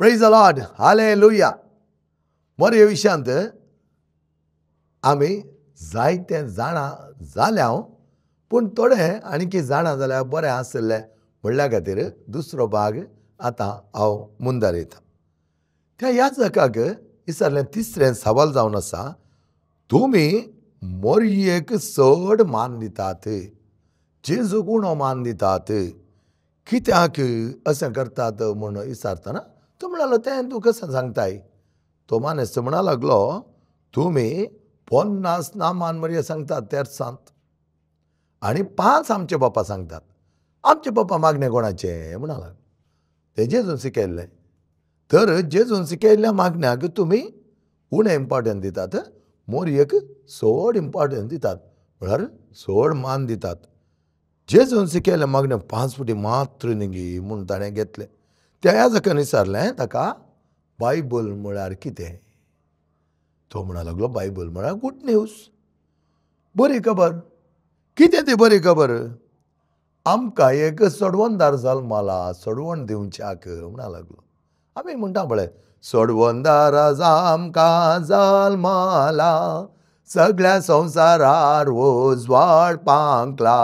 Praise the Lord, hallelujah. मोरये विशयांत आमी जायते जाणां जाल्या, पूण थोडे आनीकी जाणां जाल्यार बरें आसलें म्हणल्या खातीर दुसरो भाग आतां हांव मुंदार येता. त्या याजकाक विचारलें तिसरें सवाल जावन आसा, तुमी मोरयेक चड मान दितात, जेजूक उणो मान दितात, कित्याक अशें करतात म्हूण विचारतना तो म्हणालो, तें तूं कशें सांगताय? तो मानेस्त म्हणा लागलो, तुमी 50 नामान मरये सांगतात तेर्सांत आनी 5 आमचे बापा सांगतात. आमचे बापा मागणें कोणाचें म्हणा लागलो. तें जेजून शिकयल्लें. तर जेजून शिकयल्ल्या मागण्याक तुमी उणें इम्पोर्टन्स दितात, मोरयेक चड इम्पोर्टन्स दितात, म्हळ्यार चड मान दितात. जेजून शिकयल्ल्या मागण्या 5 फुटी मात्र न्ही म्हूण ताणें घेतलें. त्या याजकान विचारलें ताका, बायबल म्हळ्यार कितें? तो म्हणा लागलो, बायबल म्हळ्यार गुड न्यूज, बरी खबर. कितें ती बरी खबर? आमकां एक सोडवणदार जल्मला, सोडवण दिवच्याक म्हणा लागलो. आमी म्हणटा पळय, सोडवणदार आमकां जल्मला, सगळ्या संवसारार उजवाड पांकला,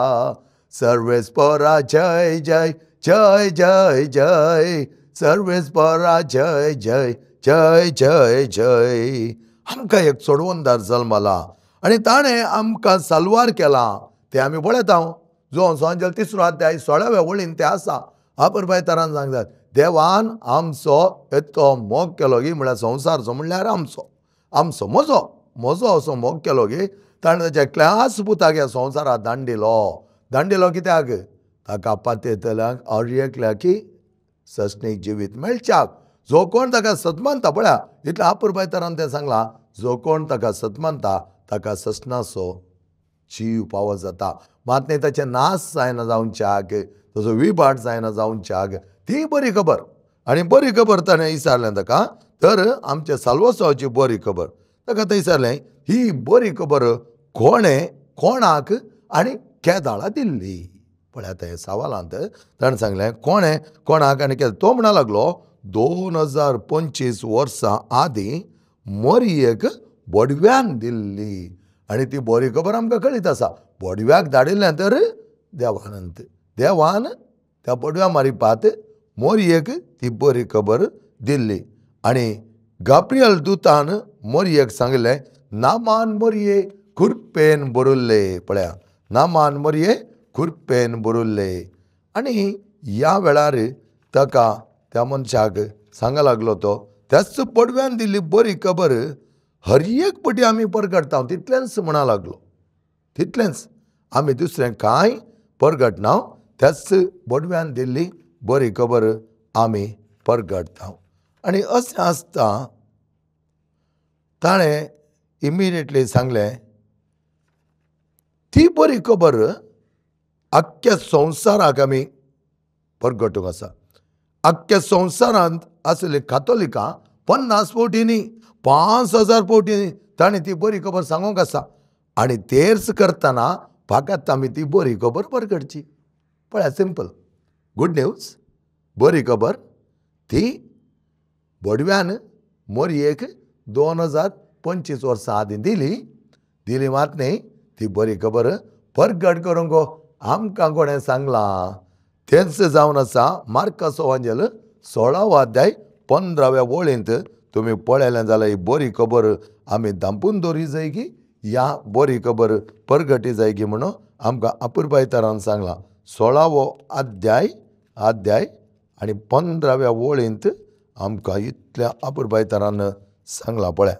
सर्वेस्परा जय जय जय जय जय, सर्वेस्परा जय जय जय जय जय. आमकां एक सोडवणदार जल्मला आनी ताणें आमकां साल्वार केला. तें आमी पळयता. जो सोंजेल 3 अध्याय 16व्या वळीन तें आसा. आपरबायतारान सांगतात, देवान आमचो येतो मोग केलो की, म्हळ्यार संवसारचो म्हणल्यार आमचो, आमचो म्हजो म्हजो असो मोग केलो की ताणें ताच्या एकल्याच पुताक ह्या संवसारांत दांडिलो. दांडिलो कित्याक? ताका पातयतल्यांक हर एकल्याकी सस्नीक जिवीत मेळच्याक. जो कोण ताका सतमानता, पळया इतल्या आपुरबायतारान तें सांगलां, जो कोण ताका सतमानता ताका ससनाचो जीव पावो जाता. मात न्ही ताचें नाश जायना जावच्याक, ताचो विभाट जायना जावच्याक, ती बरी खबर. आनी बरी खबर ताणें विचारलें ताका, तर आमच्या साल्वासांवाची बरी खबर ताका थंय विचारलें, ही बरी खबर कोणें कोणाक आनी केदाळा दिल्ली? पळयात हे सवालांत ताणें सांगलें कोणें कोणाक आनी केदाळ. तो म्हणा लागलो, 2025 वर्सां आदीं मोरयेक बोडव्यान दिल्ली. आनी ती बरी खबर आमकां कळीत आसा. बोडव्याक धाडिल्लें तर देवानंत, देवान त्या बोडव्या मारिपात मोरयेक ती बरी खबर दिल्ली. आनी गाब्रियल दुतान मोरयेक सांगलें, नामान मोरये खुरपेन भरिल्ले. पळया, नामान मोरये खुरपेन भरिल्ले. आनी ह्या वेळार ताका त्या मनशाक सांगा लागलो तो, त्याच बोडव्यान दिल्ली बरी खबर हर एक पटी आमी परगटता तितलेंच म्हणा लागलो. तितलेंच, आमी दुसरें कांय परगटना, त्याच बोडव्यान दिल्ली बरी खबर आमी परगटता. आनी अशें आसता ताणें इमिडिएटली सांगलें, ती बरी खबर आख्ख्या संवसाराक आमी परगटूंक आसा. आख्ख्या संवसारांत आसले कातोलिकां 50 फावटींनी, 5000 फावटींनी ताणें ती बरी खबर सांगूंक आसा. आनी तेर्स करतना फकत आमी ती बरी खबर परगटची. पळया, सिंपल गुड न्यूज, बरी खबर ती बोडव्यान मोरयेक 2025 वर्सां आदीं दिली. दिली मात न्ही, ती बरी खबर परगट करूंक आमकां कोणें सांगलां? तेंच जावन आसा मार्काचो वांजेल 16वो अध्याय 15व्या वळींत तुमी पळयलें जाल्यार ही बरी खबर आमी धांपून दवरी जाय की ह्या बरी खबर परगटी जाय की म्हणून आमकां अपुरबायतारान सांगलां. 16वो अध्याय अध्याय आनी 15व्या वळींत आमकां इतल्या अपुरबायतारान सांगलां. पळया,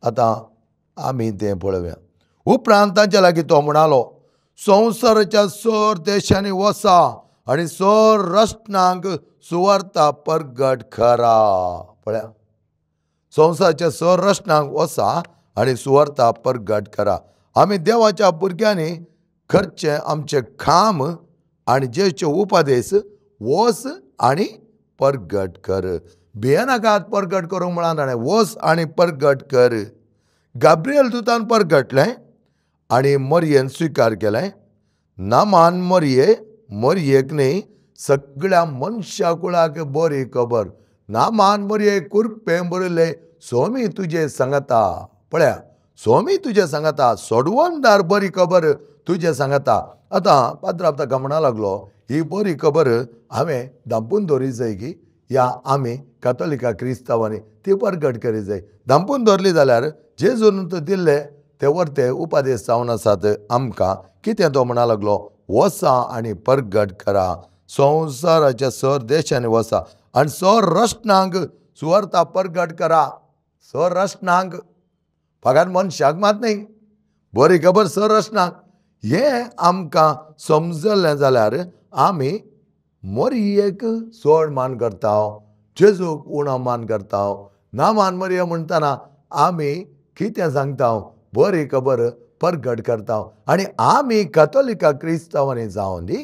आतां आमी तें पळोवया. उपरांत तांच्या लागीं तो म्हणालो, संवसाराच्या सर देशांनी वसा आनी सर रस्नांक सुवार्ता परगट करा. पळया, संवसाराच्या सर रस्नांक वसा आनी सुवार्ता परगट करा. आमी देवाच्या भुरग्यांनी करचें आमचें काम आनी जेचे उपदेश वस आनी परगट कर. भियेनाकात परगट करूंक म्हळां ताणें, वस आनी परगट कर. गाब्रियल दुतान परगटलें आनी मोरयेन स्विकार केलें. नामान मोरये मोरयेक न्ही सगळ्या मनशा कुळाक बरी खबर. नामान मरये कुरपें बरयल्लें सोमी तुजे सांगता. पळया, सोमी तुजे सांगता, सोडवणदार बरी खबर तुजे सांगता. आतां पाद्राब ताका म्हणा लागलो, ही बरी खबर हांवें धांपून दवरी जाय की या आमी कातोलिका क्रिस्तांवांनी ती परगट करी जाय. धांपून दवरली जाल्यार जेजून दिल्ले ते वरते उपदेश जावन आसात आमकां. कितें तो म्हणा लागलो, वसा आनी परगट करा, संवसाराच्या सर देशांनी वसा आनी सर रशणांक सुवार्ता परगट करा. सर रशणांक, फकत मनशाक मात न्ही, बरी खबर सर रशणांक. हें आमकां समजलें जाल्यार आमी मरयेक चड मान करता, जेजूक उणो मान करता. नामान मरये म्हणटना आमी कितें सांगता, बरी खबर परगट करता. आनी आमी कातोलिका क्रिस्तांवांनी जावन दी,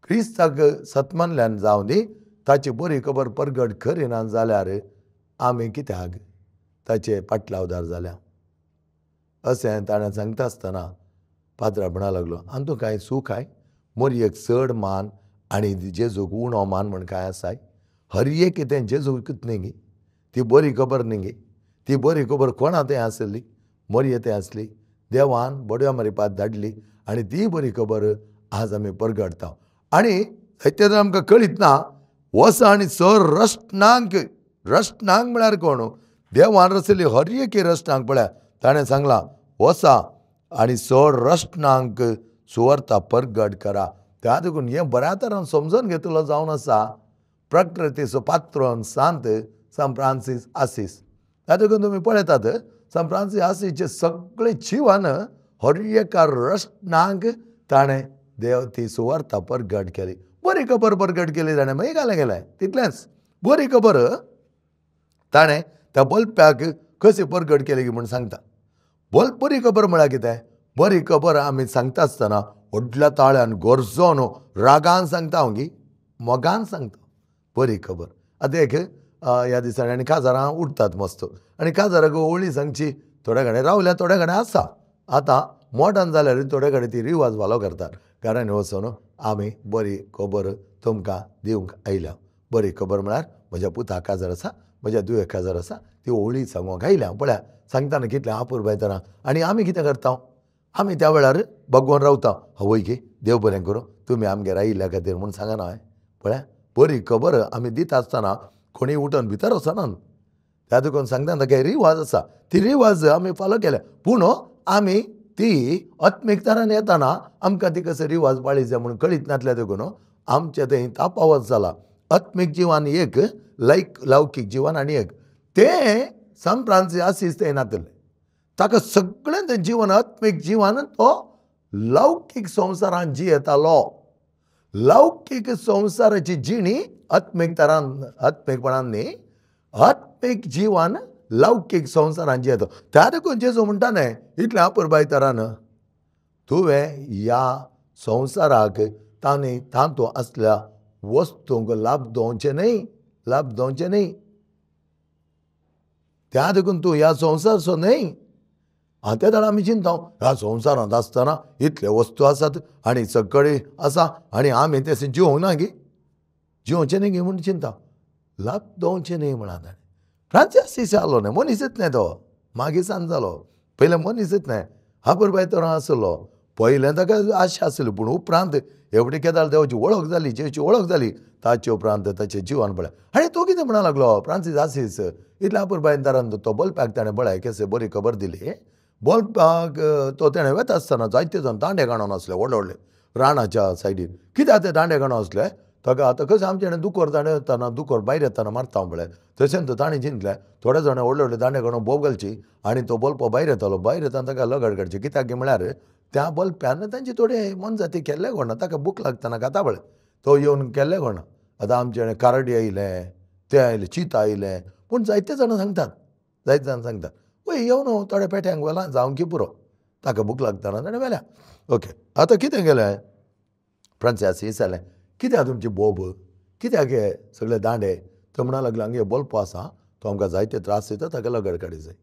क्रिस्ताक सतमानल्यान जावन दी, ताची बरी खबर परगट करिना जाल्यार आमी कित्याक ताचे पाटलावदार जाल्या अशें ताणें सांगता आसतना पाद्रा म्हणा लागलो, आनी तूं कांय सूख I मरयेक चड मान आनी जेजूक उणो मान म्हण कांय आसाय? हर एक कितें जेजूकूच न्ही गी, ती बरी खबर न्ही गी. ती बरी खबर कोणा थंय आसली, मरये थंय आसली. देवान बडव्या मरिपात धाडली आनी ती बरी खबर आज आमी परगटता. आनी जायते जाण आमकां कळीत ना, वसा आनी सर रशणांक, रशणांक म्हळ्यार कोण? देवान रचली हर एक रशणांक. पळया ताणें सांगलां, वसा आनी सर रशणांक सुवार्ता परगट करा. त्या देखून हें बऱ्या तरान समजून घेतलो जावन आसा प्रकृतीचो पात्रोन सांत सांत फ्रांसीस आसीस. त्या देखून तुमी पळयतात सांत फ्रांसीस आसीसचें सगळें जिवन हर एका रशणांक ताणें देव ती सुवार्ता परगट केली. बरी खबर परगट केली ताणें, मागीर घालें गेलें तितलेंच. बरी खबर ताणें त्या बल्प्याक कशी परगट केली म्हूण सांगता. बरी खबर म्हळ्यार कितें? बरी खबर आमी सांगता आसतना व्हडल्या ताळ्यान गरजोन रागान सांगता हांव गी, मोगान सांगता बरी खबर. आतां एक ह्या दिसांनी आनी काजारां उठतात मस्त, आनी काजाराक ओळी सांगची थोड्या कडेन रावल्या, थोड्या कडेन आसा. आतां मॉडर्न जाल्यार थोड्या कडेन ती रिवाज फालो करतात. घरांनी वचून आमी बरी खबर तुमकां दिवंक आयल्या. बरी खबर म्हळ्यार म्हज्या पुता काजार आसा, म्हज्या दुये काजार आसा, ती ओळी सांगूंक आयल्या. पळया सांगतना कितलें आपुरबाय तरां. आनी आमी कितें करता, आमी त्या वेळार भगवान रावता, हवय की देव बरें करूं तुमी आमगेर आयिल्ल्या खातीर म्हूण सांगना हांवें. पळया बरी खबर आमी दिता आसतना कोणीय उठून भितर वचना. त्या देखून सांगता ताका रिवाज आसा, ती रिवाज आमी फॉलो केल्या. पूण आमी ती आत्मीक तरान येताना आमकां ती कसो रिवाज पाळी जाय म्हूण कळीत नासल्या देखून आमचें थंय तापावत जाला. आत्मीक जिवन एक, लौकीक जिवन आनी एक. तें सांत फ्रांसीस आसीस थंय नातलें, ताका सगळें तें जिवन आत्मीक जिवन तो लौकीक संवसारान जियेतालो. लौकीक संवसाराची जिणी आत्मीक तरान, आत्मीकपणान न्ही, आत्मीक जिवन लौकीक संवसारान जियेता. त्या देखून जेजू म्हणटा न्ही इतलें आपुरबाय तरान, तुवें ह्या संवसाराक तांणी तातूंत आसल्या वस्तूंक लाभ दवचें न्ही, लाभ दवचें न्ही. त्या देखून तूं ह्या संवसारचो न्ही. आनी त्या वेळार आमी चिंता, ह्या संवसारांत आसतना इतले वस्तू आसात आनी सगळे आसा आनी आमी तें जिवंक ना गी, जिवचें न्ही गी म्हूण चिंता. लाभ दवचें न्ही म्हणा ताणें. फ्रांसीस आसीस जालो न्ही, मनीसच न्ही तो, मागीर सांज जालो. पयलें मनीसच न्ही, आपुरबाय तरां आसलो. पयलें ताका आशा आसली, पूण उपरांत एवढी केदाळ देवाची वळख जाली, जेची वळख जाली, ताचे उपरांत ताचें जिवन पळय. आनी तो कितें म्हणा लागलो फ्रांसीस आसीस इतल्या आपुरबायेन तरान तो बल्पाक ताणें पळय केसे बरी खबर दिली. बल्पाक तो तेणें वता आसतना जायते जाण दांडे काणून आसले व्हडले व्हडले रानाच्या सायडीन. कित्याक ते दांडे काणून आसले? ताका आतां कशें आमचें दुकोर दांडे येताना दुकोर भायर येताना मारता हांव पळय, तशेंच ताणें चिंतलें थोडे जाणां व्हडले व्हडले दांडे काणून बोब घालची आनी तो बल्पो भायर येतालो. भायर येताना ताका लगड काडची. कित्याक म्हळ्यार त्या बल्प्यान तांचे थोडे मनजाती केल्ले कोणा, ताका भूक लागतना खाता पळय तो येवन केल्ले कोणा. आतां आमचें कारडी आयलें, तें आयलें, चीत आयलें, पूण जायते जाणां सांगतात, जायते जाणां सांगतात वय येवन थोड्या पेट्यांक व्हेला जावंक पुरो, ताका भूक लागतना ताणें व्हेल्या. ओके, आतां कितें केलें फ्रांसीस आसीस जालें, कित्याक तुमची बोब, कित्याक हे सगळे दांडे? तो म्हणा लागलो हांगे बल्पो आसा तो आमकां जायते त्रास दिता, ताका लगड काडी जाय.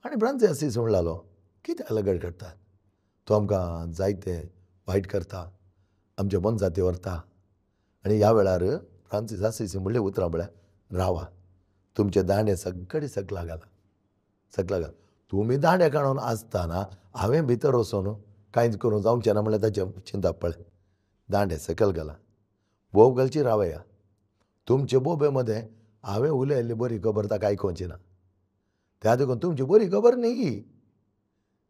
आनी फ्रांसीस आसीस म्हणलालो कित्याक लगड काडटात, तो आमकां जायते वायट करता, आमचे मनजाती व्हरता. आनी ह्या वेळार फ्रांसीस आसीस म्हणली उतरां पळय, रावा, तुमचे दांडे सगळे सकला घाला, सकला घाला. तुमी दांडे काडून आसतना हांवें भितर वचून कांयच करूंक जावचें ना म्हणल्यार ताचें चिंतप पळय. दांडे सकयल घाला, बोब घालची रावया. तुमचे बोबे मदें हांवें उलयल्ली बरी खबर ताका आयकुची ना. त्या देखून तुमची बरी खबर न्ही ही,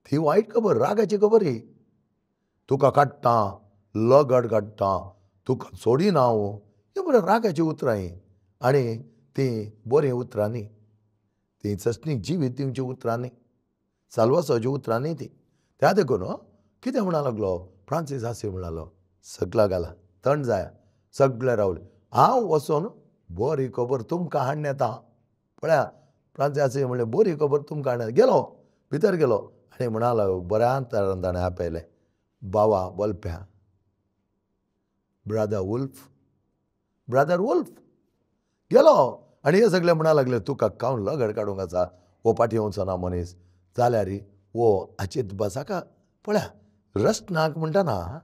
ती वायट खबर, रागाची खबर ही. तुका काडटा, लगड काडटा, तुका सोडिना हांव, ही बऱ्या रागाची उतरां ही. आनी तीं बरीं उतरां न्ही, तीं सस्नीक जिवीत दिवची उतरां न्ही, साल्वासाची उतरां न्ही ती. त्या देखून कितें म्हणा लागलो फ्रांसीस आसी म्हणालो, सगळा घाला, थंड जाया, सगळे रावले. हांव वचून बरी खबर तुमकां हाडून येता. पळया फ्रांसीस आसी म्हणलें बरी खबर तुमकां हाडून गेलो, भितर गेलो आनी म्हणालो बऱ्या तरान ताणें आपयलें, बावा बोलप्या, ब्रादर वुल्फ, ब्रादर वुल्फ. गेलो आनी हे सगळे म्हणा लागले तुका कावन लगड काडूंक आसा, हो फाटीं येवचो ना मनीस जाल्यार हो हाचेत बसाका. पळया रस्नाक म्हणटना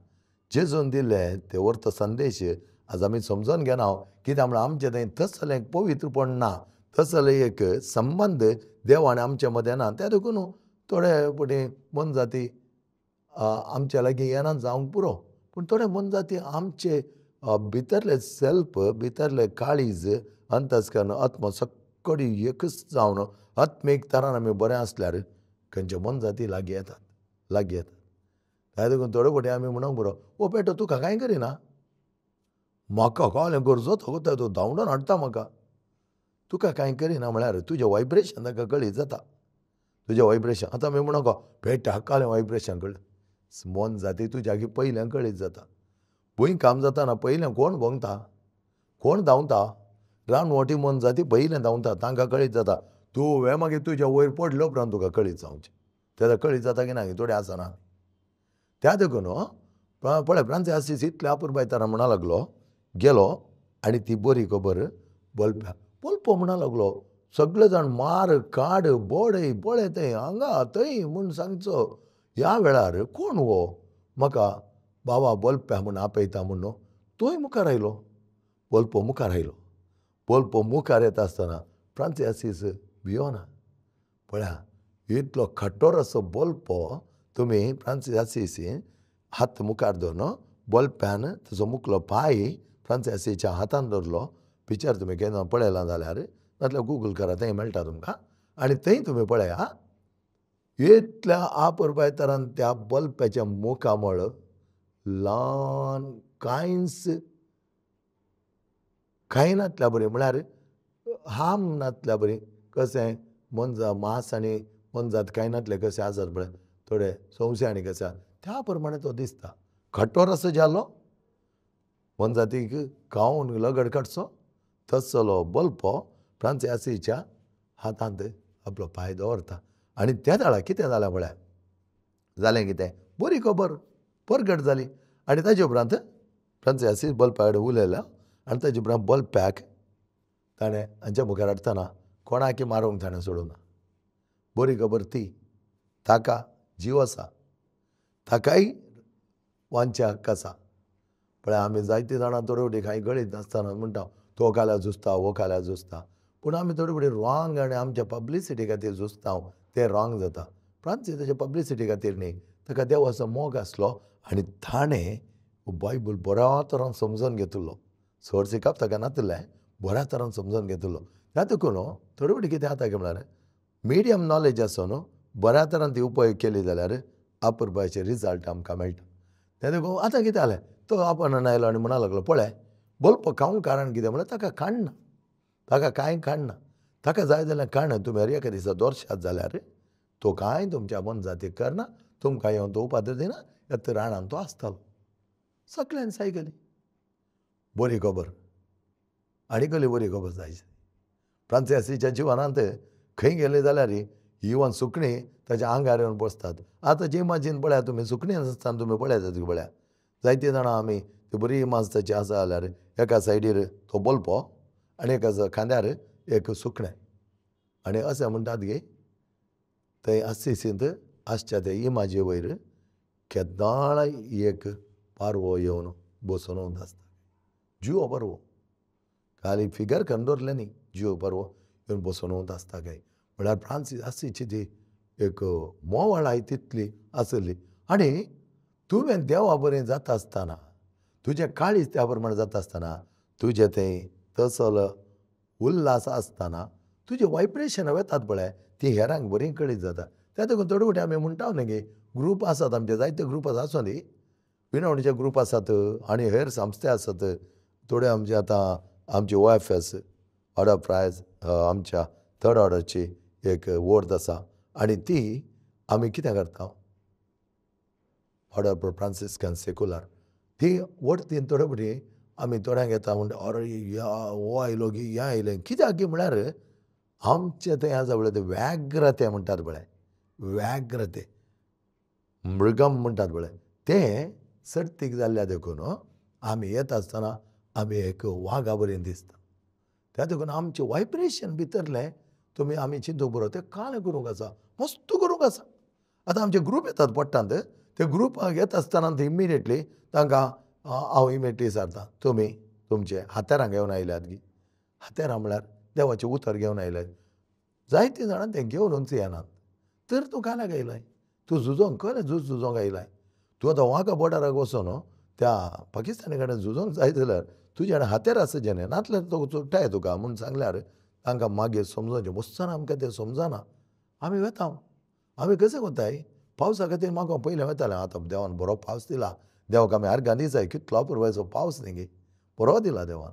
जेजून दिल्ले ते वर्त संदेश आज आमी समजून घेना. कित्याक म्हळ्यार आमचें थंय तसलें एक पवित्रपण ना, तसलें एक संबंद देव आनी आमचे मदें ना. त्या देखून थोडे फावटी मोनजाती आमच्या लागीं येना जावंक पुरो, पूण थोडे मोनजाती आमचे भितरले सेल्फ, भितरले काळीज, अंतस्कर्ण, आत्मो सगळी एकच जावन आत्मीक तरान आमी बरें आसल्यार खंयचे मोनजाती लागीं येतात, लागीं येतात. त्या देखून थोडे फावटी आमी म्हणूंक पुरो, ओ पेटो तुका कांय करिना, म्हाका कालें गरजो तो धांवडोन हाडटा म्हाका. तुका कांय करिना म्हळ्यार तुजें व्हायब्रेशन ताका कळीत जाता, तुजें व्हायब्रेशन. आतां आमी म्हणूंक पेट्या कालें व्हायब्रेशन कळ्ळें, मोनजाती तुज्या पयल्यान कळीत जाता. भूंय काम जाताना पयलें कोण भोंगता, कोण धांवता, रानवटी मोनजाती पयलें धांवता, तांकां कळीत जाता. तुवें मागीर तुज्या वयर पडले उपरांत तुका कळीत जावचें, तेन्ना कळीत जाता की ना थोडें आसना. त्या देखून पळय फ्रांसीस आसीस इतले अपुरबाय तरान म्हणा लागलो, गेलो आनी ती बरी खबर बोलप्या बोलपो म्हणा लागलो. सगळे जाण मार काड बडय बळय थंय हांगा थंय म्हूण सांगचो. ह्या वेळार कोण हो म्हाका बाबा बोलप्या म्हूण आपयता म्हूण तोय मुखार आयलो, बोलपो मुखार आयलो. बोलपो मुखार येता आसतना फ्रांसीस आसीस भियोना. पळया इतलो खटोर असो बोलपो तुमी फ्रांसीस आसीस हात मुखार दवरून बोलप्यान ताजो मुखलो पांय फ्रांसीस आसीच्या हातान दवरलो. पिक्चर तुमी केन्ना पळयलां जाल्यार नातल्यार गुगल करा, थंय मेळटा तुमकां आनी थंय तुमी पळया. इतल्या अपुरबाय तरान त्या बोलप्याच्या मुखामळ ल्हान कांयच कांय नातल्या बरें, म्हळ्यार हाम नातल्या बरें, कशें मोनजा मांस आनी मोनजात कांय नातलें कशें आसत पळय, थोडे सोंशे आनी कशें त्या प्रमाणे तो दिसता. खटोर असो जालो मोनजातीक खावन लगड काडचो तसलो बोलपो फ्रांसीस आसीच्या हातांत आपलो पांय दवरता. आनी त्या वेळार कितें जालें पळय, जालें कितें, बरी खबर परगट जाली. आनी ताजे उपरांत फ्रांसीस आसीस बोलप्या कडेन उलयलो आनी ताजे उपरांत बोलप्याक ताणें हांच्या मुखार हाडटना कोणाकी मारूंक ताणें सोडूंक ना. बरी खबर ती, ताका जीव आसा, ताकाय वांच्या हक्क आसा. पळय आमी जायतीं जाणां थोडे फावटी कांय गळीत नासतना म्हणटा तो काल्यार झुजता, हो काल्यार झुजता, पूण आमी थोडे फावटी रॉंग आनी आमच्या पब्लिसिटी खातीर झुजता, तें रॉंग जाता. फ्रांसीस ताच्या पब्लिसिटी खातीर न्ही, ताका देवाचो मोग आसलो आनी ताणें बायबल बऱ्या तरान समजून घेतिल्लो. चड शिकप ताका नातिल्लें, बऱ्या तरान समजून घेतिल्लो. ह्या देखून थोडे फावटी कितें जाता काय म्हळ्यार मिडियम नॉलेज आसो न्हू, बऱ्या तरान ती उपयोग केली जाल्यार अपुरबायेचे रिजल्ट आमकां मेळटा. तें देखून आतां कितें जालें, तो आपण आयलो आनी म्हणा लागलो पळय बोलपा खावंक कारण कितें म्हळ्यार ताका काडना, ताका कांय काडना, ताका जाय जाल्यार काडना. तुमी हर एका दिसा दोरशात जाल्यार तो कांय तुमच्या मोनजातीक करना, तुमकां येवन तो उपाद्र दिना. येता रानान तो आसतालो. सगळ्यांनी साय केली बरी खबर आनी कसली बरी खबर जाय. फ्रांसीस आसीच्या जिवनांत खंय गेले जाल्यार इवन सुकणीं ताच्या आंगार येवन बसतात. आतां जे इमाजीन पळया तुमी, सुकणीं आसतना तुमी पळयतात पळया, जायतीं जाणां आमी ती बरी इमाज ताची आसा जाल्यार एका सायडीर तो बोलपो आनी एका खांद्यार एक सुकणें. आनी अशें म्हणटात की थंय आसिसींत आसच्या ते इमाजी वयर केन्नाय एक पारवो येवन बसून आसता, जिवो पारवो. खाली फिगर करून दवरलें न्ही. जीव बरो येवन बसून आसता काय म्हळ्यार फ्रांसीस आसीची ती एक मोवाळाय तितली आसली. आनी तुवें देवा बरें जाता आसतना तुजें काळीज त्या प्रमाणे जाता आसतना तुजें तें तसलो उल्हास आसतना तुजें वायब्रेशन वेतात पळय ती हेरांक बरी कळीत जाता. त्या देखून थोडे फावटी आमी म्हणटा न्ही की ग्रूप आसात आमचे जायते ग्रूप आसा आसूं दी विनवणीचे ग्रूप आसात आनी हेर संस्थे आसात. थोडे आमचे आतां आमची OFS order of फ्रायज आमच्या थर्ड ऑर्डरची एक वर्द आसा आनी ती आमी कितें करता ऑर्डर ऑफ फ्रांसिस्कन सेक्युलर ती वडतीन थोडे फावटी आमी थोड्यांक येता म्हणटा अरे या हो आयलो की हें आयलें कित्याक की म्हळ्यार आमचें थंय आसा पळय तें व्याघ्र तें म्हणटात पळय व्याघ्र तें मृगम म्हणटात पळय तें सर्तीक जाल्ल्या देखून आमी येता आसतना आमी एक वागा बरें दिसता. त्या देखून आमचें वायब्रेशन भितरलें तुमी आमी चिंतूंक बरो तें काळें करूंक आसा मस्त करूंक आसा. आतां आमचे ग्रूप येतात पोट्टांत ते ग्रुपाक येता आसतना ते इमिडिएटली तांकां हांव इमिडिएटली विचारता तुमी तुमचे हातेरां घेवन आयल्यात गी. हातेरां म्हळ्यार देवाचें उतर घेवन आयल्यात. जायतीं जाणां तें घेवनूच येनात. तर तूं काल्याक आयलाय तूं झुजोंक खरें झूज झुजोंक आयलाय तूं आतां वाघा बॉर्डराक वचोन त्या पाकिस्तानी कडेन झुजोंक जाय जाल्यार तुज्या कडेन हातेर आसचें न्ही नातल्यार तो चोडटाय तुका म्हूण सांगल्यार तांकां मागीर समजोवचें. वचना आमकां तें समजना आमी वेता आमी कशें वताय पावसा खातीर म्हाका पयलें वतालें. आतां देवान बरो पावस दिला देवाक आमी आर्गां दिसाय कितलो पुरवायचो पावस न्ही गे बरो दिला देवान.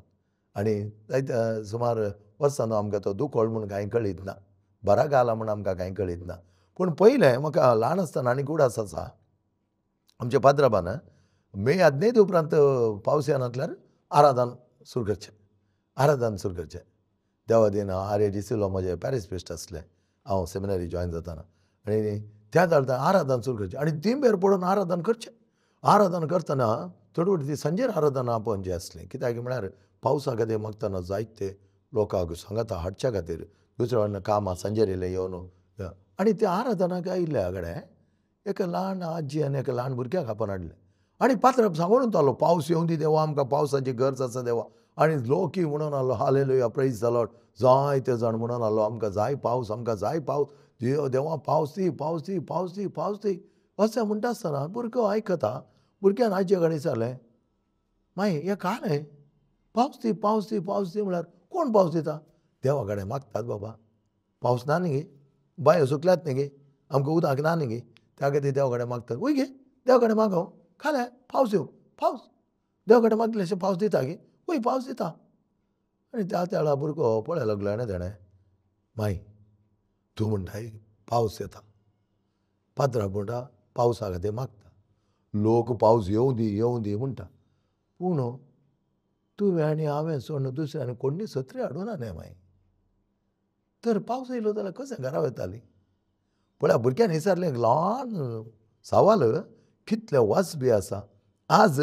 आनी जायत्या सुमार वर्सां आमकां तो दुकळ म्हूण कांय कळीत ना बरा घाला म्हूण आमकां कांय कळीत ना. पूण पयलें म्हाका ल्हान आसतना आनी उगडास आसा आमच्या पाद्राबान मे आदनेत उपरांत पावस येनातल्यार आराधन सुरू करचें आराधन सुरू करचें. देवा दिन आर ए डिसिलो म्हजें पॅरीस प्रिस्ट आसलें हांव सेमिनरी जॉयन जाताना आनी त्या जाल्यार आराधन सुरू करचें आनी दिंबेर पडून आराधन करचें. आराधन करतना थोडी फावटी ती सांजेर आराधना आपोवची आसली कित्याक म्हळ्यार पावसा खातीर मागतना जायते लोकांक सांगाता हाडच्या खातीर दुसऱ्या वटेन कामां सांजेर येयले येवन आनी त्या आराधनाक आयिल्ल्या कडेन एका ल्हान आजी आनी एका ल्हान भुरग्याक आपोवन हाडलें आनी पात्राप सांगून आलो पावस येवं दी देवा आमकां पावसाची गरज आसा देवा. आनी लोकी म्हणून आलो हालेलुया प्रेज the Lord जायते जाण म्हणून आलो आमकां जाय पावस आमकां जाय पावस देवा पावस दी पावस दी पावस दी पावस दी अशें म्हणटा आसतना भुरगो आयकता. भुरग्यान आजये कडेन विचारलें माई हें कालें पावस दी पावस दी पावस दी म्हळ्यार कोण पावस दिता? देवा कडेन मागतात बाबा पावस ना न्ही गे बांयो सुकल्यात न्ही गे आमकां उदक ना न्ही गे त्या खातीर देवा कडेन मागतात. वय गे देवा कडेन मागो खालें पावस येवं पावस देवा कडेन मागले अशें पावस दिता गे वय पावस दिता. आनी त्या वेळार भुरगो पळय लागलो आनी तेणें माई तूं म्हणटाय पावस येता पात्रांव म्हणटा पावसा खातीर मागता लोक पावस येवं दी येवं दी म्हणटा पूण तुवें आनी हांवें सोडून दुसऱ्यान कोण्णी सत्री हाडूना न्ही माई तर पावस येयलो जाल्यार कशें घरा वताली. पळया भुरग्यान विचारलें ल्हान सवाल कितले वाजबी आसा. आज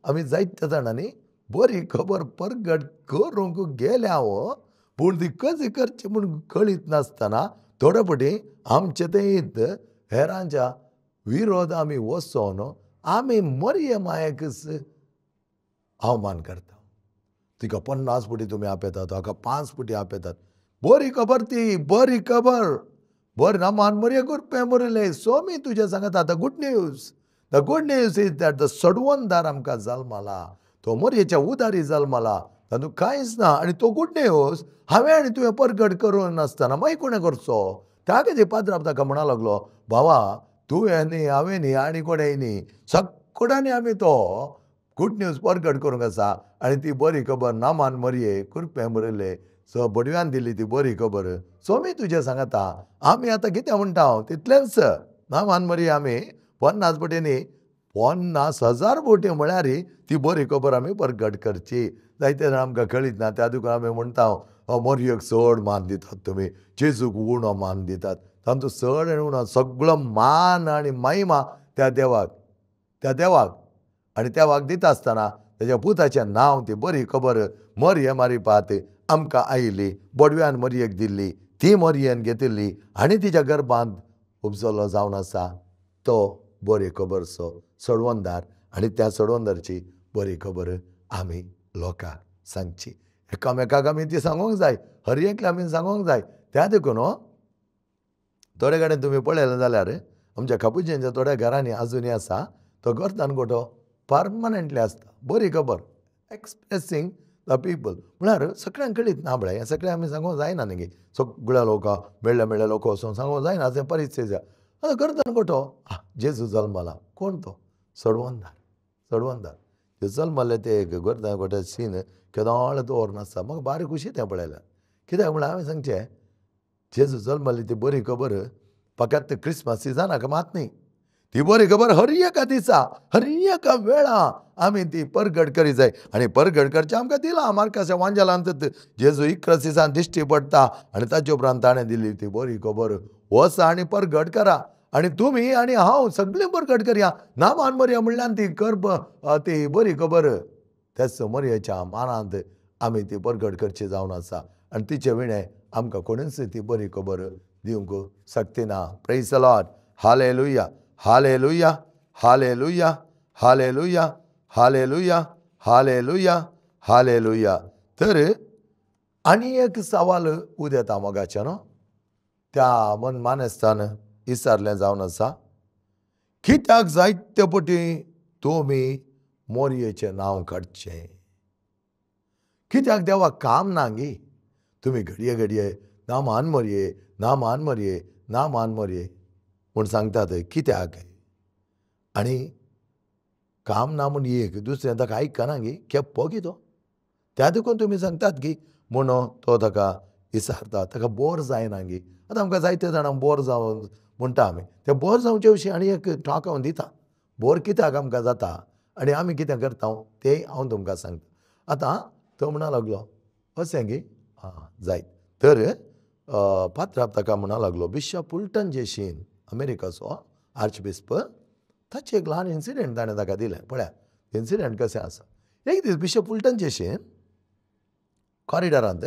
आमी जायत्या जाणांनी बरी खबर परगट करूंक गेल्या हो पूण ती कशी करची म्हूण कळीत नासतना थोडे फावटी आमचे तें हेरांच्या विरोध आमी वचोन आमी मरये मायेकच अवमान करता. तिका 50 फावटी तुमी आपयतात हाका 5 फावटी आपयतात. बरी खबर ती बरी खबर बरें नामान मरये करपें बरयलें सोमी तुजें सांगता the good news the good news is that the सडवंदार आमकां जल्मला तो मरयेच्या उदारी जल्मला तातूंत कांयच ना. आनी तो गुड न्यूज हांवें आनी तुवें परगट करूंक नासतना मागीर कोणें करचो? त्या खातीर पाद्राब ताका म्हणा लागलो भावा तुवें न्ही हांवें न्ही आनी कोणें न्ही सगळ्यांनी आमी तो गुड न्यूज परगट करूंक आसा. आनी ती बरी खबर नामान मरये कुरपें बरयलें सो बडव्यान दिली ती बरी खबर सोमी तुजें सांगता आमी आतां कितें म्हणटा हांव तितलेंच नामान मरये आमी 50 फावटी न्ही 50,000 फावटी म्हळ्यार ती बरी खबर आमी परगट करची. जायते जाण आमकां कळीत ना त्या देखून आमी म्हणटा हांव मरयेक चड मान दितात तुमी जेजूक उणो मान दितात तांचो चड आनी उणो सगळो मान आनी महिमा त्या देवाक त्या देवाक. आनी देवाक दिता आसतना तेज्या पुताचें नांव ती बरी खबर मरये मारिपात आमकां आयिल्ली बडव्यान मरयेक दिल्ली ती मरयेन घेतिल्ली आनी तिच्या गर्भांत उपजलो जावन आसा तो बरी खबरचो सडवंदार. आनी त्या सडवंदारची बरी खबर आमी लोकांक सांगची. एकामेकाक आमी ती सांगूंक जाय, हर एकल्या आमी सांगूंक जाय. त्या देखून थोडे कडेन तुमी पळयलें जाल्यार आमच्या कापुचीनच्या थोड्या घरांनी आजुनूय आसा तो गर्दान गोठो परमनंटली आसता. बरी खबर, एक्सप्रेसींग the people म्हळ्यार सगळ्यांक कळीत ना पळय, हें सगळें आमी सांगूंक जायना न्ही, सगळ्या लोकांक मेळ्ळे मेळ्ळे लोक वचून सांगूंक जायना अशें परिस्थिती आसा. आतां गर्दान गोठो जेजू जल्मला, कोण तो? सोडवंदार. सोडवंदार जेजू जल्मले ते एक गर्दान गोठ्या सीन केदोळ दवरून आसता. म्हाका बारी खुशी तें पळयल्यार. कित्याक म्हळ्यार हांवें सांगचें, जेजू जल्मली ती बरी खबर फकत क्रिसमस सिजनाक मात न्ही, ती बरी खबर हर एका दिसा हर एका वेळा आमी ती परगट करी जाय. आनी परगट करचें आमकां दिलां मार्काच्या वांजेलांत जेजू 11 दिसान दिश्टी पडटा आनी ताचे उपरांत ताणें दिली ती बरी खबर, वचा आनी परगट करा. आनी तुमी आनी हांव सगळीं परगट करया. नामान मरया म्हणल्यार ती करप ती बरी खबर त्याच मरयेच्या मानांत आमी ती परगट करची जावन आसा. आनी तिचे विणें आमकां कोणूच ती बरी खबर दिवंक शकना. Praise the Lord. Hallelujah, hallelujah, hallelujah, hallelujah, hallelujah, hallelujah, hallelujah. तर आनी एक सवाल उदेता मोगाचें न्हू, त्या मन मानेस्तान विचारलें जावन आसा, कित्याक जायते पटी तुमी मोरयेचें नांव काडचें? कित्याक देवाक काम ना गी? तुमी घडये घडये नामान मोरये, नामान मोरये, नामान मोरये म्हूण सांगतात कित्याक? आनी काम ना म्हूण एक दुसरें ताका आयकना गी, केप्पो गी तो, त्या देखून तुमी सांगतात गी म्हूण तो ताका विचारता. ताका बोर जायना गी. आतां आमकां जायते जाणांक बोर जावन म्हणटा आमी, ते बोर जावचे विशीं आनी एक टॉक हांव दिता, बोर कित्याक आमकां जाता आनी आमी कितें करता तें हांव तुमकां सांगता. आतां तो म्हणा लागलो अशें गी, आं जायत. तर पात्राप ताका म्हणा लागलो, बिशप फुलटन जेशीन अमेरिकाचो आर्चबिस्प, ताचें एक ल्हान इन्सिडंट ताणें ताका दिलें. पळया इन्सिडंट कशें आसा. एक दीस बिशप फुलटन जेशीन कॉरिडॉरांत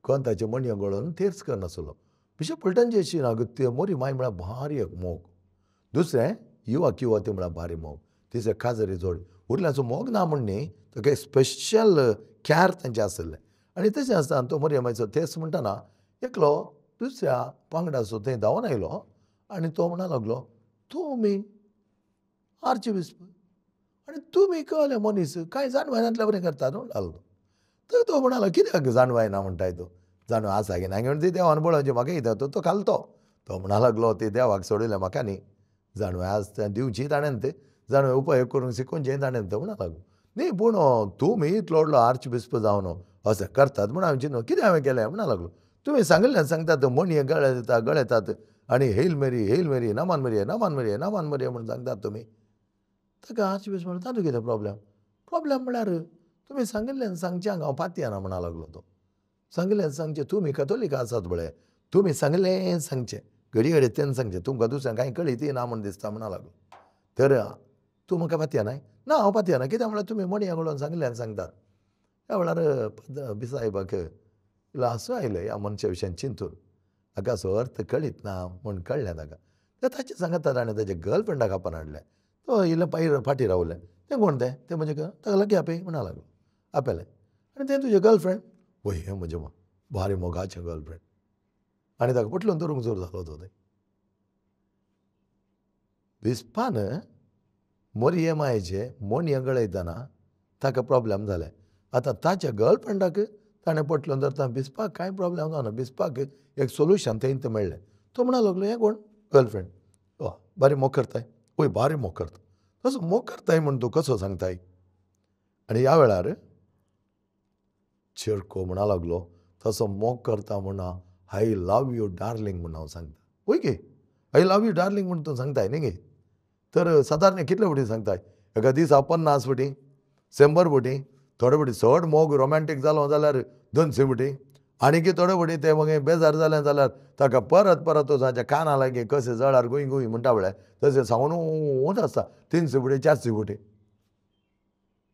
कोंताचे मणयो गळोवन तेर्स करनासलो. बिशप फुलटन जेशीन अगो ते मोरी माय म्हळ्यार भारी एक मोग, दुसरें युवक युवती म्हळ्यार भारी मोग, तिसरें काजरी जोड उरल्याचो मोग ना म्हण न्ही, ताका एक स्पेशल कॅर तांचें आसलें. आनी तशें आसतना तो मोरया मायचो तेर्स म्हणटना एकलो दुसऱ्या वांगडाचो थंय धांवन आयलो आनी तो म्हणा लागलो, तुमी आर्चबिस्प आनी तुमी कळ्ळे मनीस कांय जाणवायनांतल्या बरें करतात म्हणटा लागलो. तर तो म्हणालो, कित्याक जाणवायना म्हणटाय तूं? जाणवाय आसा की ना म्हण ती देवान पळोवचें म्हाका कितें. तो खालतो तो म्हणा लागलो, ती देवाक सोडयलें म्हाका न्ही, जाणवाय आसा दिवची ताणें, ते जाणवाय उपयोग करूंक शिकोवचें ताणें. तो म्हणा लागलो, न्ही पूण तुमी इतलो व्हडलो आर्चबिस्प जावन अशें करतात म्हूण हांवें चिंतून कितें हांवें केलें म्हणा लागलो. तुमी सांगिल्ल्यान सांगतात मणये गळे दिता गळेतात आनी हेल मेरी हेल मेरी नामान मरये नामान मरये नामान मरये म्हूण सांगतात तुमी. ताका आर्चबिस्प म्हणटा, तातूंत कितें प्रॉब्लेम? प्रॉब्लेम म्हळ्यार तुमी सांगिल्ल्यान सांगच्यांक हांव पातयेना म्हणा लागलो तो. सांगिल्ल्यान सांगचें, तुमी कथोलीक आसात पळय, तुमी सांगिल्लें सांगचें, घडये घडये तेन्ना सांगचें, तुमकां दुसऱ्यांक कांय कळीत ना म्हूण दिसता म्हणा लागलो. तर तूं म्हाका पातयेनाय? ना हांव पातयेना. कित्याक म्हळ्यार तुमी मणये गळोवन सांगिल्ल्यान सांगतात. ह्या वेळार बिसायबाक हांसो आयलें ह्या मनशा विशयान चिंतून, हाका असो अर्थ कळीत ना म्हूण कळ्ळें ताका. तर ताचें सांगता ताणें ताच्या गर्लफ्रेंडाक आपोवन हाडलें. तो इल्लें पायर फाटीं रावलें. तें कोण तें? तें म्हजें ताका लागीं आपय म्हणा लागलो. आपयलें आनी तें तुजें गर्लफ्रेंड? वय हें म्हजें भारी मोगाचें गर्लफ्रेंड. आनी ताका पटलून धरूंक जोर जालो तो. थंय बिस्पान मोरये मायेचे मणये गळयतना ताका प्रॉब्लेम जालें. आतां ताच्या गर्लफ्रेंडाक ताणें पटलून धरता, बिस्पाक कांय प्रॉब्लेम जावना, बिस्पाक एक सोल्युशन थंय मेळ्ळें. तो म्हणा लागलो, हें कोण? गर्लफ्रेंड. वा बारी मोग करताय? वय बारी मोग करता. तसो मोग करताय म्हूण तूं कसो सांगताय? आनी ह्या वेळार चेरको म्हणा लागलो, तसो मोग करता म्हूण I love you darling म्हूण हांव सांगता. वय गे, I love you darling म्हूण तूं सांगताय न्ही गे? तर सादारण कितले फावटी सांगताय? एका दिसा 50 फावटी, 100 फावटी, थोडे फावटी चड मोग रोमॅन्टीक जालो जाल्यार 200 फावटी, आनी की थोडे फावटी ते मागीर बेजार जालें जाल्यार ताका परत परत तो ताच्या काना लागीं कशें जळार गुंय गुंय म्हणटा पळय तशें सांगून आसता 300 फावटी 400 फावटी.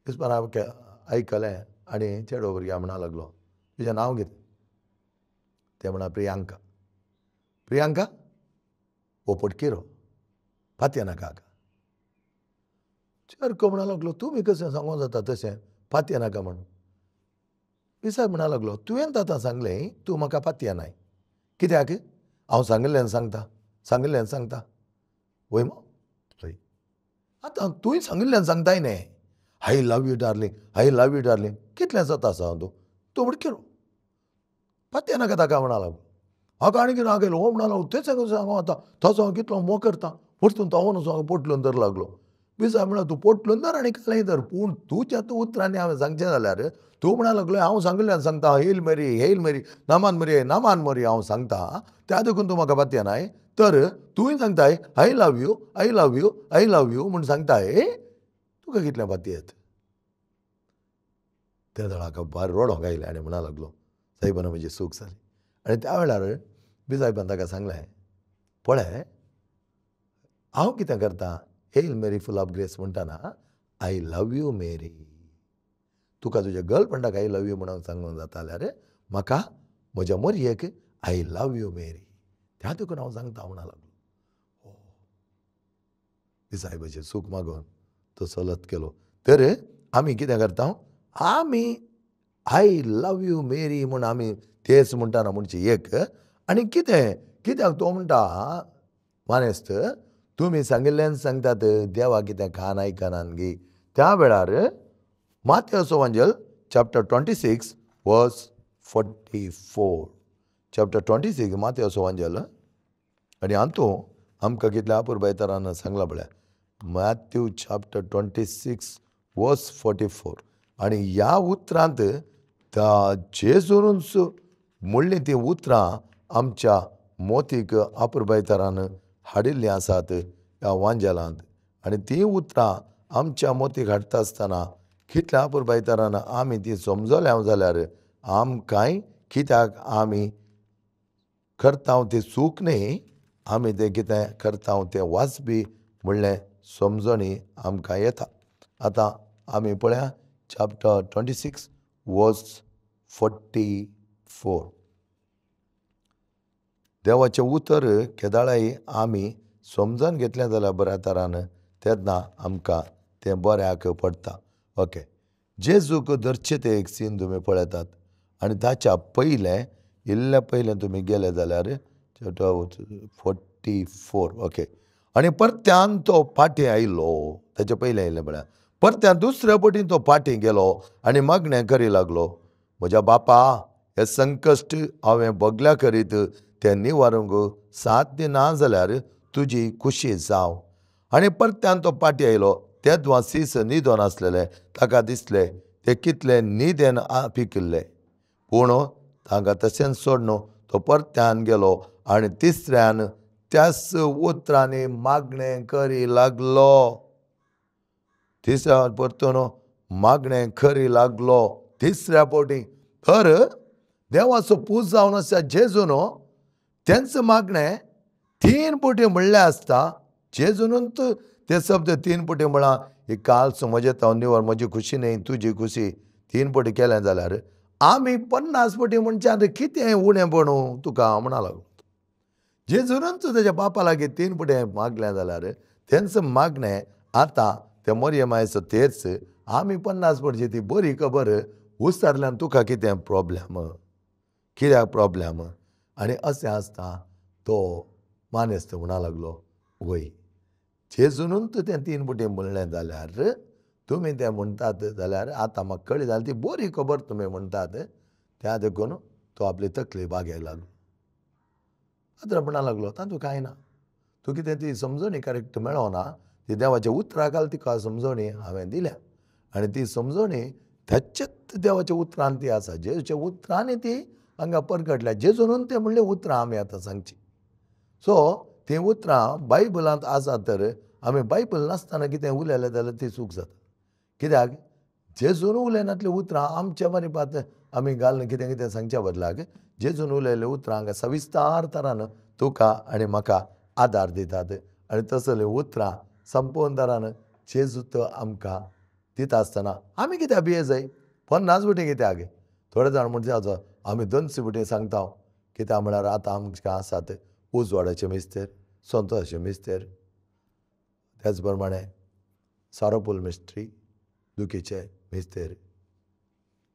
बिस्पान आयकलें आनी चेडो भुरग्या म्हणा लागलो, तुजें नांव कितें? तें म्हणा प्रियांका. प्रियांका हो पटकिरो पातयेनाका. चेरको म्हणा लागलो, तुमी कशें सांगूंक जाता तशें पातयेनाका म्हणून? विसाय म्हणा लागलो, तुवें आतां सांगलें तूं म्हाका पातयेनाय, कित्याक हांव सांगिल्ल्यान सांगता, सांगिल्ल्यान सांगता वय मो? हय. आतां तूंय सांगिल्ल्यान सांगताय न्ही, I love you darling, I love you darling, कितलें जाता आसा तूं, तूं उडकेलो पातये नाका ताका म्हणा लागलो. हाका आनी कितें राग येयलो, हो म्हणा लागलो तें सांगू सांगू आतां तसो हांव कितलो मोग करता, परतून तो वचून पोटलून धर लागलो. विसाय म्हणल्यार तूं पोटलून धर आनी कालें धर, पूण तुज्या तूं उतरांनी हांवें सांगचें जाल्यार तूं म्हणा लागलो हांव सांगिल्ल्यान सांगता, हेल मेरी, हेल मेरी, नामान मरी, नामान मरी हांव सांगता, त्या देखून तूं म्हाका पातयेनाय, तर तूंय सांगताय I love you, I love you, I love you म्हूण सांगताय, तुका कितलें पातयेत. त्या वेळार भायर रडोंक आयलें आनी म्हणा लागलो, सायबान म्हजी चूक जाली. आनी त्या वेळार बी सायबान ताका सांगलें, पळय हांव कितें करता, hail Mary full of grace म्हणटना I love you Mary, तुका तुज्या गर्लफ्रेंडाक I love you म्हणून सांगूंक जाता जाल्यार म्हाका म्हज्या मोरयेक I love you Mary, त्या देखून हांव सांगता म्हणा लागलो. ती सायबाचें चूक मागून तो चलत केलो. तर आमी कितें करता, आमी I love you Mary म्हूण आमी तेच म्हणटाना म्हणचे एक, आनी कितें कित्याक तो म्हणटा मानेस्त तुमी सांगिल्ल्यान सांगतात देवा कितें कान आयकनान गी. त्या वेळार मातेवचो वांजेल चॅप्टर 26 वर्स 44, चॅप्टर 26 मातेवचो वांजेल, आनी हातूंत आमकां कितल्या अपुरबायतरान सांगलां पळय, मॅथ्यू चॅप्टर 26 वर्स 44. आनी ह्या उतरांत जेजूनच म्हणलीं तीं उतरां आमच्या मोतीक अपुरबायतरान हाडिल्लीं आसात ह्या वांजेलांत. आनी तीं उतरां आमच्या मोतीक हाडटा आसतना कितल्या अपुरबायतरान आमी तीं समजल्या जाल्यार आमकांय कित्याक आमी करता तें चूक न्ही, आमी तें कितें करता तें वाजपी म्हणलें समजणी आमकां येता. आतां आमी पळया चॅप्टर 26 वर्स 44. देवाचें उतर केदाळाय आमी समजून घेतलें जाल्यार बऱ्या तरान तेन्ना आमकां तें बऱ्याक पडटा. ओके, जेजूक धरचें तें एक सीन तुमी पळयतात, आनी ताच्या पयलें इल्लें पयलें तुमी गेले जाल्यार 44. ओके, आनी परत्यान तो फाटीं आयलो, ताच्या पयलें आयलें पळया, परत्यान दुसऱ्या पटीन तो फाटीं गेलो आनी मागणें करी लागलो, म्हज्या बापा हें संकश्ट हांवें भोगल्या करीत तें निवारूंक साध्य ना जाल्यार तुजी खुशी जावं. आनी परत्यान तो फाटीं आयलो, तेदवा सीस न्हिदोन आसलेले, ताका दिसले ते कितले न्हिदेन पिकिल्ले, पूण तांकां तशेंच सोडून तो परत्यान गेलो आनी तिसऱ्यान त्याच उतरांनी मागणें करी लागलो. तिसऱ्या परतून मागणें करी लागलो तिसऱ्या फावटी. तर देवाचो पूज जावन आसा जेजून तेंच मागणें 3 फावटी म्हणलें आसता. जेजूनच ते शब्द 3 फावटी म्हळां, ही काल म्हजें तो निवर म्हजी खुशी न्ही तुजी खुशी, 3 फावटी केलें जाल्यार आमी 50 फावटी म्हणच्यान कितें उणें पणू तुका म्हणा लागलो. जेजूनच ताच्या बापा लागीं 3 फावटी मागलें जाल्यार तेंच मागणें आतां ते मोरये मायचो तेच आमी 50 फावटी ती बरी खबर उसारल्यान तुका कितें प्रोब्लेम, कित्याक प्रोब्लेम. आनी अशें आसता तो मानेस्त म्हणा लागलो, वय जेजूनच तें 3 फावटी म्हणलें जाल्यार तुमी तें म्हणटात जाल्यार आतां म्हाका कळ्ळी जाल्यार ती बरी खबर तुमी म्हणटात, त्या देखून तो आपली तकली बागय लागलो. आतां म्हणा लागलो तातूंत कांय ना, तूं कितें ती समजणी करेक्ट मेळना, ती देवाच्या उतराक तिका समजणी हांवें दिल्या आनी ती समजणी त्याच्याच देवाच्या उतरान ती आसा, जेजूच्या उतरांनी ती हांगा परगटल्या, जेजून तें म्हणलें उतरां आमी आतां सांगची. सो तीं उतरां बायबलांत आसा, तर आमी बायबल नासतना कितें उलयलें जाल्यार ती चूक जाता. कित्याक जेजून उलयनातलीं उतरां आमच्या मरिपात आमी घालून कितें कितें सांगच्या बदलाक जेजून उलयल्लीं उतरां हांगा सविस्तार तरान तुका आनी म्हाका आदार दितात, आनी तसलीं उतरां संपूर्ण तरान जेजू तो आमकां दिता आसतना आमी कित्याक भिये जाय 50 फावटी कित्याक. थोडे जाण म्हणटा आमी 200 फावटी सांगता, कित्याक म्हळ्यार आतां आमकां आसात उजवाडाचे मिस्तेर, संतोषाचे मिस्तेर, त्याच प्रमाणे सारोपूल मिस्त्री, दुखीचे मिस्तेर,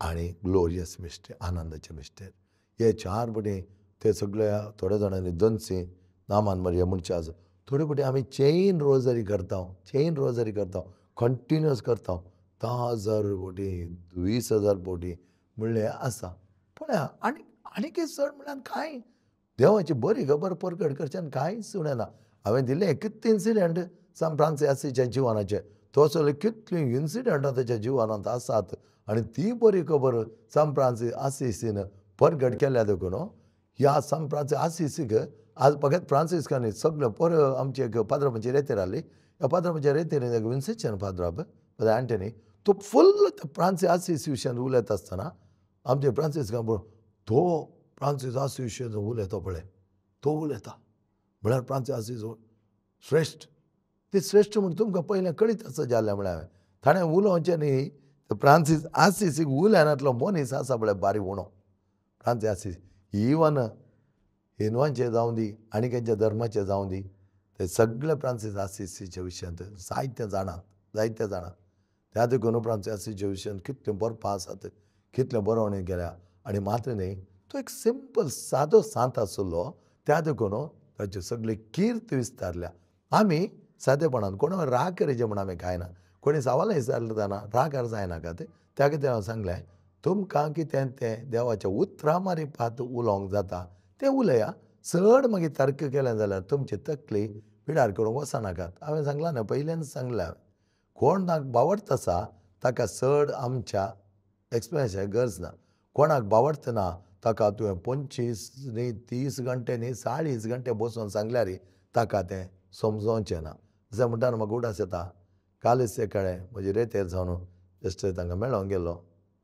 आनी ग्लोरियस मिस्टेर, आनंदाचे मिस्टेर. हे चार पटी ते सगळे थोड्या जाणांनी दोनशी नामान मरिया म्हणचे आसा. थोडे पटी आमी चेन रोजरी करता, चेन रोजरी करता, कंटिन्युअस करता, 10,000 पटी 20,000 पटी म्हणलें आसा. पळया आनी आनीक चड म्हळ्यार कांय देवाची बरी खबर परगट करच्यान कांयच उणें ना. हांवें दिलें एकूच इन्सिडंट सान फ्रांसीस आसीच्या जिवनाचें, तो सगळे कितलीं इन्सिडंटां ताच्या जिवनांत आसात आनी ती बरी खबर सान फ्रांसीस आसीसीन परगट केल्या देखून ह्या सान फ्रांसीस आसीसीक आज फकत फ्रांसिस्कांनी सगळे पर आमचे एक पाद्रापाची रेतीर आहली, ह्या पाद्रापाच्या रेतीर एक विन्सेंशन पाद्राप फादर अँटनी तो फुल्ल फ्रांसीस आसीसी विशयान उलयता आसतना आमचे फ्रांसिस्कान पळोवन तो फ्रांसीस आसीस विशयान उलयता पळय, तो उलयता म्हळ्यार फ्रांसीस आसीस श्रेश्ठ, ते श्रेश्ठ म्हूण तुमकां पयलें कळीत आसा जालें म्हळ्यार हांवें ताणें उलोवचें न्ही. फ्रांसीस आसीसीक उलयनातलो मनीस आसा पळय बारीक उणो फ्रांसीस आसीस, इवन हिंदवांचे जावं दी आनी खंयच्या धर्माचे जावं दी ते सगळे फ्रांसीस आसीसीच्या विशयांत जायते जाणात, जायते जाणात. त्या देखून फ्रांसीस आसीसीच्या विशयांत कितल्यो बरपां आसात, कितल्यो बरोवणी केल्या. आनी मात्र न्ही तो एक सिंपल सादो सांत आशिल्लो, त्या देखून ताची सगळी कीर्त विस्तारल्या. आमी सादेपणान कोण राग करीचे म्हूण आमी कांय ना, कोणी सवालां विचारतना रागार जायनाकात. त्या खातीर हांवें सांगलें तुमकां कितें तें देवाच्या उतरां मारिपात उलोवंक जाता तें उलया, चड मागीर तर्क केलें जाल्यार तुमची तकली पिडार करूंक वचनाकात. हांवें सांगलां न्हय पयल्यान सांगलां हांवें, कोणाक बावडत आसा ताका चड आमच्या एक्सप्लेनेशन गरज ना. कोणाक बावडत ना ताका तुवें 25 न्ही 30 घंटे न्ही 40 घंटे बसून सांगल्यार ताका तें समजोवचें ना. जशें म्हणटा न्हू म्हाका उडास येता, कालच सकाळीं म्हजी रेतेर जावन जस्ट तांकां मेळोंक गेलो,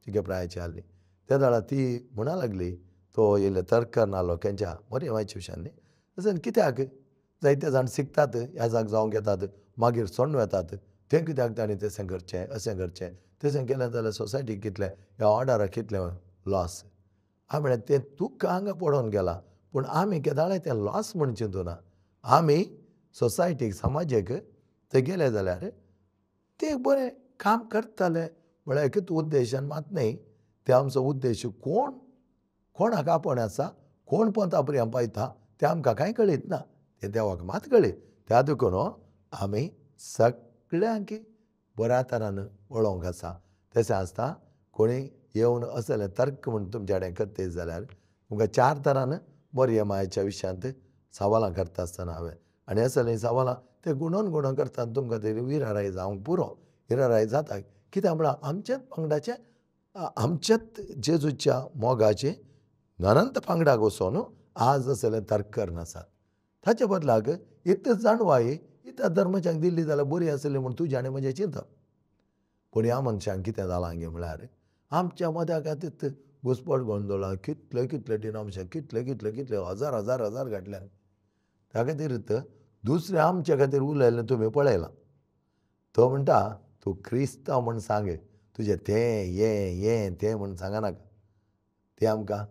चिके प्रायची आहली त्या वेळार ती म्हणा लागली तो येयले तर्क नालो खंयच्या बरें वायच्या विशयान न्ही, तशें कित्याक जायते जाण शिकतात ह्या जाग जावंक येतात मागीर सोडून वेतात, तें कित्याक तांणी तशें करचें अशें करचें तशें केलें जाल्यार सोसायटीक कितलें ह्या ऑर्डराक कितलें लॉस. हांवें म्हळें तें तुका हांगा पडोवन गेलां पूण आमी केदाळाय तें लॉस म्हूण चिंतूना. आमी सोसायटीक समाजेक ते गेले जाल्यार ते बरें काम करताले म्हळ्यार एकूच उद्देशान मात न्ही, ते आमचो उद्देश कोण कोणाक आपोवणें आसा, कोण पंथा पर्यंत पायता तें आमकां कांय कळीत ना, तें देवाक मात कळीत. त्या देखून आमी सगळ्यांक बऱ्या तरान वळोवंक आसा. तशें आसता कोणी येवन असलें तर्क म्हूण तुमच्या कडेन करता जाल्यार तुमकां चार तरान बरी मायेच्या विशयांत सवालां करता आसतना हांवें आनी असलीं सवालां ते गुणोन गुणोन करता तुमकां ते विराराय जावंक पुरो, विराराय जाता. कित्याक म्हळ्यार आमच्याच पंगडाचें आमच्याच जेजूच्या मोगाचें अनंत पंगडाक वचोन आज असलें तर्क करनासात. ताचे बदलाक इतलें जाणवाय इतल्या धर्माच्यांक दिल्ली जाल्यार बरी आसली म्हूण तुजें आनी म्हजें चिंतप. पूण ह्या मनशांक कितें जालां गे म्हळ्यार आमच्या मद्या खातीर घुसपट गोंदळां कितले कितले डिनॉमिनेशन कितले कितले कितले हजार हजार हजार घातल्यान. त्या खातीर दुसरें आमच्या खातीर उलयलें तुमी पळयलां. तो म्हणटा तूं क्रिस्तांव म्हूण सांग, तुजें तें हें हें तें म्हूण सांगनाका, तें आमकां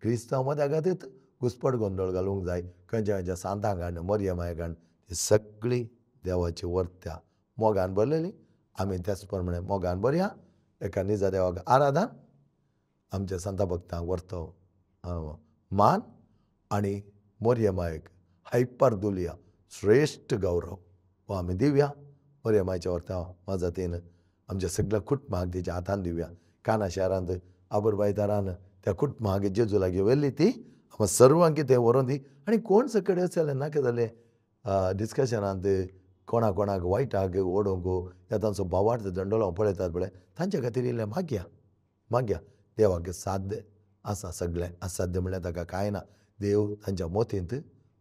क्रिस्तांव मद्या खातीर घुसपट गोंदळ घालूंक जाय. खंयच्या खंयच्या सांतांक हाडून मरियमायक हाडून ती सगळी देवाची वर्त्या मोगान भरलेली. आमी त्याच प्रमाणे मोगान भरया एका निजा देवाक आराधन, आमच्या सांता भक्तांक व्हरतो मान आनी मरियमायक हायपर दुलिया श्रेश्ठ गौरव हो आमी दिवया. मरियमायच्या व्हरता मजतीन आमच्या सगळ्या कुटुंबाक तिच्या हातान दिवया. काना शारांत आबरबायतारान त्या कुटुंबाक जेजू लागीं व्हेल्ली ती आमकां सर्वांक तें व्हरोन दी. आनी कोण सकडें जालें नाका जालें डिस्कशनांत कोणा कोणाक वायटाक ओडोवंक या तांचो भावार्थ दंडोळो पळयतात पळय तांच्या खातीर इल्लें मागया मागया. देवाक साध्य आसा सगळें, असाध्य म्हणल्यार ताका कांय ना. देव तांच्या मोतींत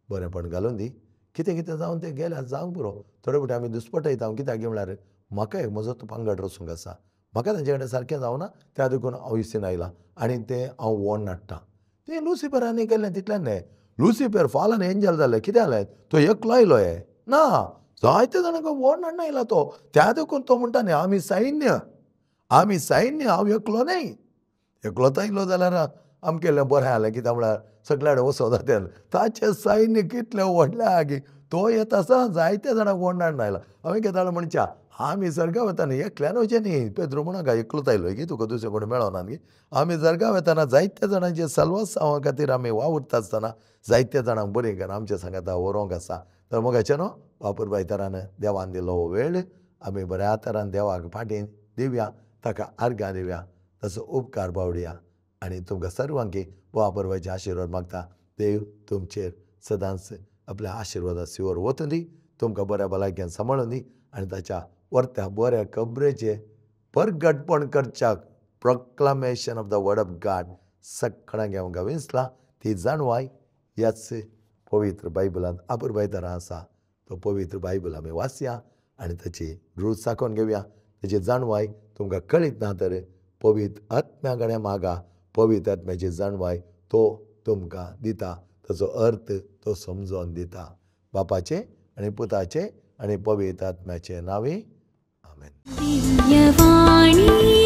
बरेंपण घालून दी. कितें कितें जावन तें गेल्यार जावंक पुरो. थोडे फावटी आमी दुस्पटयता कित्याक म्हळ्यार म्हाका एक म्हजो तो पंगड रचूंक आसा, म्हाका तांचे कडेन सारकें जावना त्या देखून हांव इसीन आयलां आनी तें हांव वोण नाडटा. तें लुसिफरान केल्लें तितलें न्हय, लुसिफर फालन एंजल जालें कितें जालें तो एकलो आयलो हे ना, जायते जाणांक वोण हाडून आयला तो. त्या देखून तो म्हणटा न्ही आमी सैन्य, आमी सैन्य, हांव एकलो न्हय. एकलोच आयलो जाल्यार आमगेलें बरें जालें कित्याक म्हळ्यार सगल्या कडेन वचोंक जाता. ताचें सैन्य कितलें व्हडलें आहा की तो येता आसा जायते जाणांक वोण हाडून आयला. हांवें केदाळ म्हणच्या आमी सर्गा वताना एकल्यान वचें न्ही. पेद्रू म्हणूं एकलोच आयलो की तुका दुसरें कोण मेळना न्ही. आमी सर्गा वताना जायत्या जाणांचे साल्वासांवा खातीर आमी वावुरता आसतना जायत्या जाणांक बरीं कर आमच्या सांगाता व्हरोंक आसा. तर मोगाचे न्हू बापूर तरान देवान दिलो हो वेळ आमी बऱ्या तरान देवाक फाटीं दिवया, ताका आर्गां दिवया, ताचो उपकार पावडया आनी तुमकां सर्वांकी बापूरबायचे आशिर्वाद मागता. देव तुमचेर सदांच आपल्या आशिर्वादा सिवर वतूं दी, तुमकां बऱ्या भलायकेन सांबाळूं दी आनी ताच्या वर्त्या बऱ्या खबरेचें परगटपण करच्याक proclamation of the word of God सगळ्यांक आमकां विंचला ती जाणवाय ह्याच पवित्र बायबलांत आपुरबाय तरा आसा. तो पवित्र बायबल आमी वाचया आनी ताची रूच चाखोवन घेवया. ताची जाणवाय तुमकां कळीत ना तर पवित्र आत्म्या कडेन मागा. पवित्र आत्म्याची जाणवाय तो तुमकां दिता, ताचो अर्थ तो समजोन दिता. बापाचे आनी पुताचे आनी पवित्र आत्म्याचे नांवे आमेन. दिव्यवाणी.